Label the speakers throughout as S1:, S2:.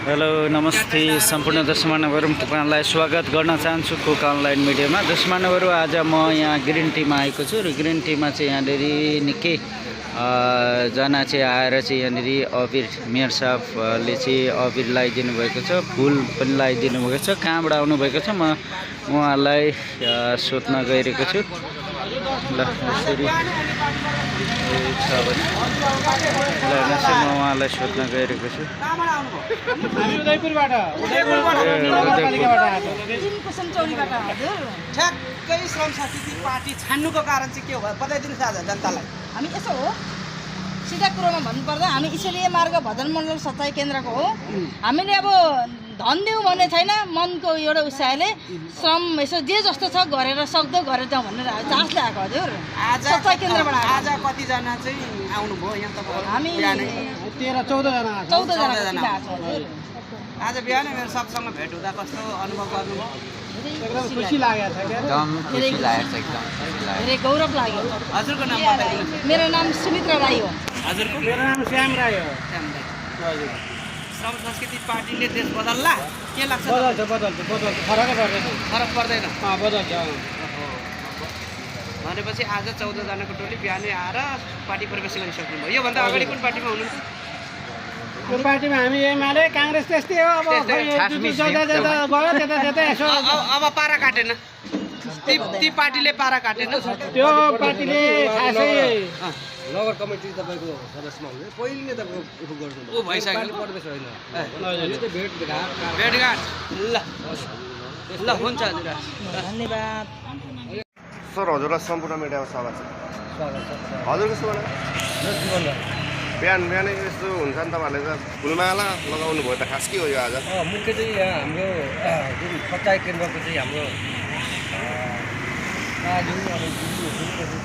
S1: Hello नमस्ते सम्पूर्ण दर्शक महानुभावहरू तपाईहरुलाई स्वागत गर्न चाहन्छु कुक अनलाइन मिडियामा। दर्शक महानुभावहरू आज म यहाँ ग्रिन टीमा आएको छु र ग्रिन टीमा चाहिँ यहाँनिर निकै जना चाहिँ आएर चाहिँ यहाँनिर अबिर मेयर साहबले चाहिँ अबिर लगाइदिनु भएको छ, फुल पनि लगाइदिनु भएको छ। कहाँबाट आउनुभएको छ म उहाँलाई सोध्न गइरहेको छु। ल यसरी छ भने ल म उहाँलाई सोध्न गइरहेको छु।
S2: ठ्याक्कै श्रम संस्कृति पार्टी छान्नुको कारण चाहिँ के हो बताइदिनुहोस् आज जनतालाई।
S3: हामी यसो हो, सिधा कुरोमा भन्नुपर्दा हामी इसेलिए मार्ग भजन मण्डल सच्चाइ केन्द्रको हो। हामीले अब धन दिउँ भन्ने छैन, मनको एउटा उत्साहले श्रम यसो जे जस्तो छ गरेर सक्दो गरेर जाउँ भनेर चासले आएको हजुर।
S2: आज
S3: सच्चाइ केन्द्रबाट
S2: आज कतिजना चाहिँ आउनुभयो यहाँ तपाईँ?
S3: हामी 14 जना हजुर।
S2: आज बिहान मेरो सबसँग भेट हुँदा कस्तो अनुभव गर्नु?
S4: एकदम खुसी लागेको छ क्या,
S1: एकदम खुसी लागेको छ, एकदम खुसी लाग्यो।
S3: धेरै गौरव लाग्यो।
S2: हजुरको नाम बताइदिनुहोस्।
S3: मेरो नाम सुमित्रा राई हो।
S2: हजुरको?
S4: मेरो नाम श्याम राई हो।
S2: हजुर। श्रम संस्कृति पार्टीले देश बदल्ला के लाग्छ?
S4: बदल्छ फरक पर्दैन,
S2: फरक पर्दैन।
S4: बदल्छ।
S2: भनेपछि आज 14 जनाको टोली बिहानै आएर पार्टी प्रवेश गरिसक्नुभयो। योभन्दा अगाडि कुन पार्टीमा हुनुहुन्थ्यो?
S4: यो पार्टीमा हामी एमाले काङ्ग्रेस त्यस्तै हो। अब
S2: त्यस्तै हो,
S4: जता गयो त्यता यसो
S2: अब पारा काटेन, ती पार्टीले पारा काटेन।
S4: त्यो पार्टीले खासै
S5: नगर कमिटी तपाईँको सदस्यमा हुने पहिले नै तपाईँको गर्नु
S2: ऊ भइसक्यो
S5: प्रदेश होइन
S4: हजुर।
S5: यो चाहिँ भेटघाट
S2: भेटघाट। ल हुन्छ हजुर,
S3: धन्यवाद।
S6: सर हजुरलाई सम्पूर्ण मिडियामा स्वागत छ।
S5: स्वागत छ।
S6: हजुरको सुवाला
S5: जीवन
S6: बिहानै यस्तो हुन्छ नि, तपाईँहरूले त फुलमाला लगाउनु भयो त, खास के हो यो आज?
S5: मुख्य चाहिँ यहाँ हाम्रो जुन सच्चाइ केन्द्रको चाहिँ हाम्रो दाजु अनि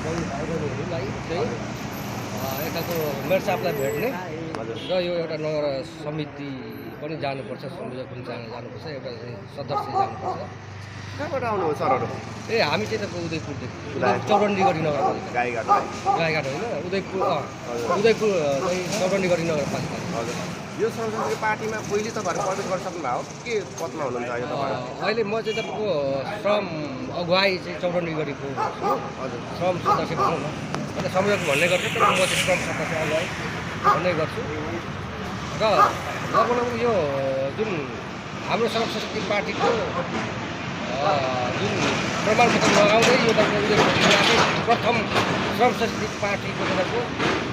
S5: भाइबहिनीहरूलाई चाहिँ यताको मेयर साहबलाई भेट्ने र यो एउटा नगर समिति पनि जानुपर्छ, संयोजक पनि जानुपर्छ, एउटा चाहिँ सदस्य जानुपर्छ।
S6: कहाँबाट आउनुभयो सरहरू?
S5: ए हामी चाहिँ तपाईँको उदयपुरदेखि चौरण्डीगढी नगरपालिका
S6: गाईघाट
S5: गाईघाट होइन उदयपुर उदयपुर चाहिँ चौरण्डीगढी नगरपालिका।
S6: हजुर। यो संस्कृति पार्टीमा पहिले तपाईँहरू प्रवेश गरिसक्नु भएको के पदमा हुनुहुन्छ अहिले तपाईँहरू?
S5: अहिले म चाहिँ तपाईँको श्रम अगुवाई चाहिँ चौरण्डीगढीको छु।
S6: हजुर।
S5: श्रम सदस्य भनौँ न, अन्त संयोजक भन्ने गर्छु, तर म चाहिँ श्रम सदस्य अगुवाई भन्ने गर्छु। र लगभग यो जुन हाम्रो श्रम संस्कृति पार्टीको जुन प्रमाणपत्र लगाउँदै यो तपाईँको प्रथम श्रम संस्कृति पार्टीको तपाईँको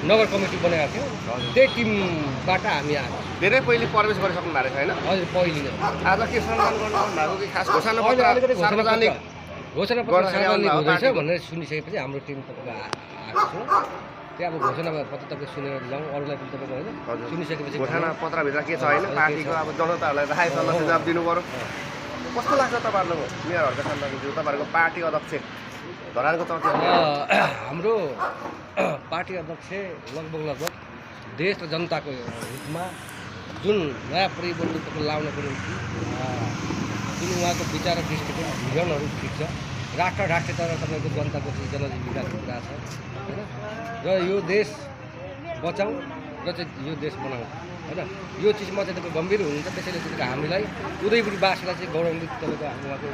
S5: नगर कमिटी बनाएको थियो, त्यही टिमबाट हामी आएको।
S6: धेरै पहिले प्रवेश गरिसक्नु भएको छैन?
S5: हजुर पहिले नै।
S6: आज के सम्मान गर्नु भएको कि खास घोषणा
S5: अहिले अलिकति
S6: सार्वजनिक
S5: घोषणापत्र सार्वजनिक हुँदैछ भनेर सुनिसकेपछि हाम्रो टिम तपाईँको आएको छ। त्यो अब घोषणापत्र तपाईँ सुनेर जाउँ, अरूलाई पनि तपाईँको होइन सुनिसकेपछि
S6: घोषणा पत्रभित्र के छ होइन पार्टीको अब जनताहरूलाई राखेको सल्लाह सुझाव दिनु पऱ्यो। कस्तो लाग्छ तपाईँहरूको मेयरहरूको सल्लाहको तपाईँहरूको पार्टी अध्यक्ष धरानको चर्चा?
S5: हाम्रो पार्टी अध्यक्ष लगभग देश र जनताको हितमा जुन नयाँ परिवर्तन ल्याउनको निम्ति जुन उहाँको विचार र दृष्टिकोण भिजनहरू ठिक छ। राष्ट्रियता र तपाईँको जनताको चाहिँ जनजीविकाको कुरा छ होइन, र यो देश बचाउँ र चाहिँ यो देश बनाउँ होइन, यो चिजमा चाहिँ तपाईँ गम्भीर हुनुहुन्छ। त्यसैले चाहिँ हामीलाई उदयपुरवासीलाई चाहिँ गौरवान्वित तपाईँको उहाँको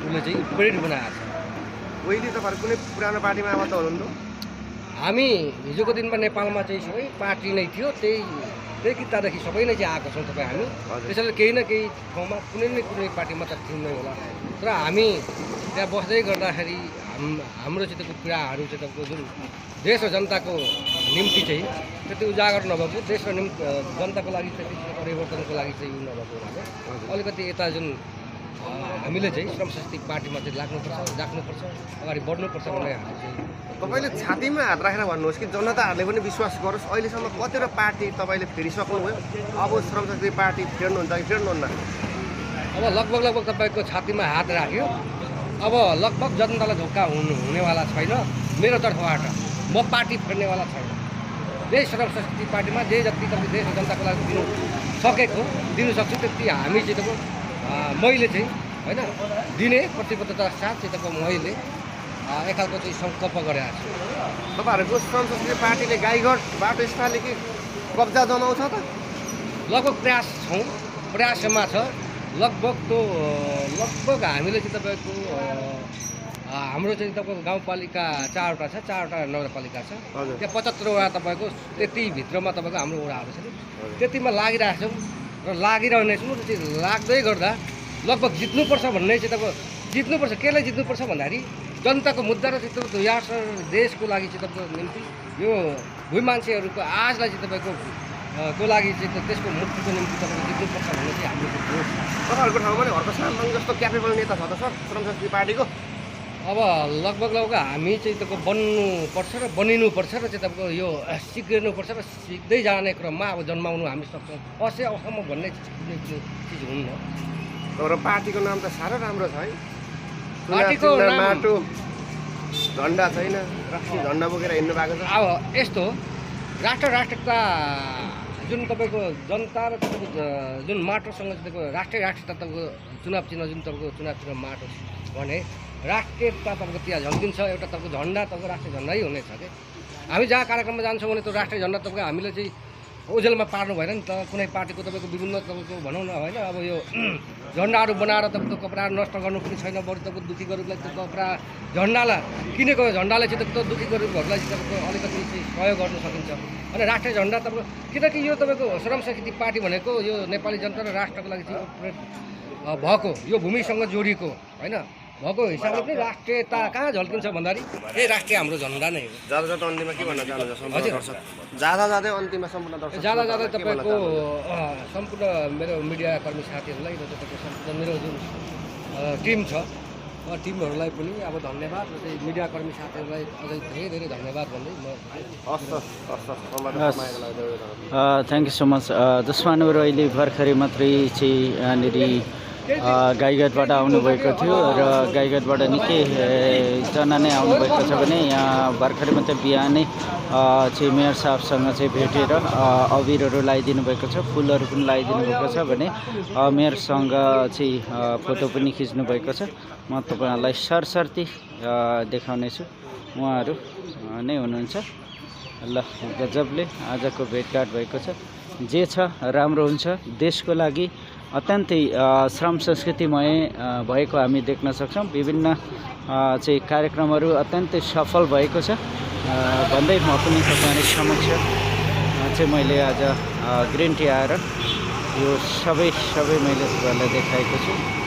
S5: उसले चाहिँ प्रेरित बनाएको छ।
S6: पहिले तपाईँहरू कुनै पुरानो पार्टीमा आबद्ध हुनुहुन्थ्यो?
S5: हामी हिजोको दिनमा नेपालमा चाहिँ सबै पार्टी नै थियो, त्यही कितादेखि सबै नै चाहिँ आएको छौँ तपाईँ हामी। त्यसैले केही न केही ठाउँमा कुनै पार्टीमा त थियौँ होला, तर हामी त्यहाँ बस्दै गर्दाखेरि हाम्रो चाहिँ त्यो पीडाहरू चाहिँ तपाईँको जुन देश र जनताको निम्ति चाहिँ त्यति उजागर नभएको, देश र जनताको लागि त्यति परिवर्तनको लागि चाहिँ यो नभएको हुनाले अलिकति यता जुन हामीले चाहिँ श्रम संस्कृति पार्टीमा चाहिँ राख्नुपर्छ, अगाडि बढ्नुपर्छ भन्ने हामी चाहिँ।
S6: तपाईँले छातीमा हात राखेर भन्नुहोस् कि जनताहरूले पनि विश्वास गरोस्। अहिलेसम्म कतिवटा पार्टी तपाईँले फेरिसक्नुभयो, अब श्रम संस्कृति पार्टी फेर्नुहुन्छ कि फेर्नुहुन्न?
S5: अब लगभग तपाईँको छातीमा हात राख्यो। अब लगभग जनतालाई धोका हुनेवाला छैन मेरो तर्फबाट। म पार्टी फेर्नेवाला छैन। यही श्रम संस्कृति पार्टीमा जे जति तपाईँ देश र जनताको लागि दिनु सक्छु त्यति हामी चाहिँ तपाईँको मैले चाहिँ होइन दिने प्रतिबद्धता साथ चाहिँ तपाईँको मैले एक खालको चाहिँ सङ्कल्प गरेको छु।
S6: तपाईँहरूको श्रम संस्कृति पार्टीले गाईघाट बाटो स्थानदेखि कब्जा जमाउँछ त?
S5: लगभग प्रयास छौँ प्रयासमा छ। लगभग हामीले चाहिँ तपाईँको हाम्रो चाहिँ तपाईँको गाउँपालिका 4वटा छ, 4वटा नगरपालिका छ।
S6: हजुर।
S5: त्यहाँ 75वटा तपाईँको त्यतिभित्रमा तपाईँको हाम्रो वडाहरू छ नि, त्यतिमा लागिरहेको छौँ र लागिरहनेछौँ र चाहिँ लाग्दै गर्दा लगभग जित्नुपर्छ भन्ने चाहिँ तपाईँको जित्नुपर्छ। केलाई जित्नुपर्छ भन्दाखेरि जनताको मुद्दा र चाहिँ तपाईँको यहाँ देशको लागि चाहिँ तपाईँको निम्ति यो भुइँ मान्छेहरूको आजलाई चाहिँ तपाईँको को लागि चाहिँ त्यसको मुक्तिको निम्ति तपाईँको जित्नुपर्छ भन्ने चाहिँ हाम्रो जोड छ।
S6: तपाईँहरूको ठाउँमा नि हर्क सामङ जस्तो क्यापेबल नेता छ त सर श्रम संस्कृति पार्टीको?
S5: अब लगभग हामी चाहिँ तपाईँको बन्नुपर्छ र बनिनुपर्छ र चाहिँ तपाईँको यो सिक्नुपर्छ र सिक्दै जाने क्रममा अब जन्माउनु हामी सक्छौँ। असम्म भन्ने चिज हुन्न।
S6: तर पार्टीको नाम त साह्रो राम्रो छ है।
S5: पार्टीको नाम
S6: माटो झन्डा छैन, राष्ट्रिय झन्डा बोकेर हिँड्नु भएको छ।
S5: अब यस्तो राष्ट्रियता जुन तपाईँको जनता र तपाईँको जुन माटोसँग तपाईँको राष्ट्रियता तपाईँको चुनाव चिन्ह जुन तपाईँको चुनाव चिन्ह माटो भने राष्ट्रियता तपाईँको त्यहाँ झल्किन्छ। एउटा तपाईँको झन्डा तपाईँको राष्ट्रिय झन्डै हुनेछ कि हामी जहाँ कार्यक्रममा जान्छौँ भने त्यो राष्ट्रिय झन्डा तपाईँको हामीले चाहिँ ओझेलमा पार्नु भएन नि त। कुनै पार्टीको तपाईँको विभिन्न तपाईँको भनौँ न होइन, अब यो झन्डाहरू बनाएर तपाईँको कपडाहरू नष्ट गर्नु पनि छैन। बरु तपाईँको दुःखी गरिबलाई त्यो कपडा झन्डालाई किनेको झन्डाले चाहिँ तपाईँको दुःखी गरिबहरूलाई चाहिँ तपाईँको अलिकति चाहिँ सहयोग गर्न सकिन्छ। अनि राष्ट्रिय झन्डा तपाईँको किनकि यो तपाईँको श्रम संस्कृति पार्टी भनेको यो नेपाली जनता र राष्ट्रको लागि चाहिँ भएको यो भूमिसँग जोडिएको होइन भएको हिसाबले पनि राष्ट्रियता कहाँ झल्किन्छ भन्दाखेरि यही राष्ट्रिय हाम्रो झन्डा नै हो।
S6: जाँदा जाँदा अन्तिममा के भन्न चाहनुहुन्छ सम्पूर्ण दर्शक? जाँदा जाँदै अन्तिममा सम्पूर्ण दर्शक
S5: जाँदा तपाईँको सम्पूर्ण मेरो मिडिया कर्मी साथीहरूलाई र तपाईँको सम्पूर्ण मेरो जुन टिम छ टिमहरूलाई पनि अब धन्यवाद र चाहिँ मिडिया कर्मी साथीहरूलाई अझै धेरै धन्यवाद भन्दै म
S1: थ्याङ्क यू सो मच। जसमा हाम्रो अहिले भर्खरै मात्रै चाहिँ यहाँनिर गाईघाटबाट आउनुभएको थियो र गाईघाटबाट निकै जना नै आउनुभएको छ भने यहाँ भर्खरै मात्रै बिहानै चाहिँ मेयर साहबसँग चाहिँ भेटेर अबिरहरू लगाइदिनु भएको छ, फुलहरू पनि लगाइदिनु भएको छ भने मेयरसँग चाहिँ फोटो पनि खिच्नु भएको छ। म तपाईँहरूलाई सरसर्ती देखाउनेछु। उहाँहरू नै हुनुहुन्छ। ल गजबले आजको भेटघाट भएको छ। जे छ राम्रो हुन्छ। देशको लागि अत्यन्तै श्रम संस्कृतिमय भएको हामी देख्न सक्छौँ। विभिन्न चाहिँ कार्यक्रमहरू अत्यन्तै सफल भएको छ भन्दै म पनि तपाईँहरू समक्ष चाहिँ मैले आज ग्रिन टी आएर यो सबै मैले तपाईँहरूलाई देखाएको छु।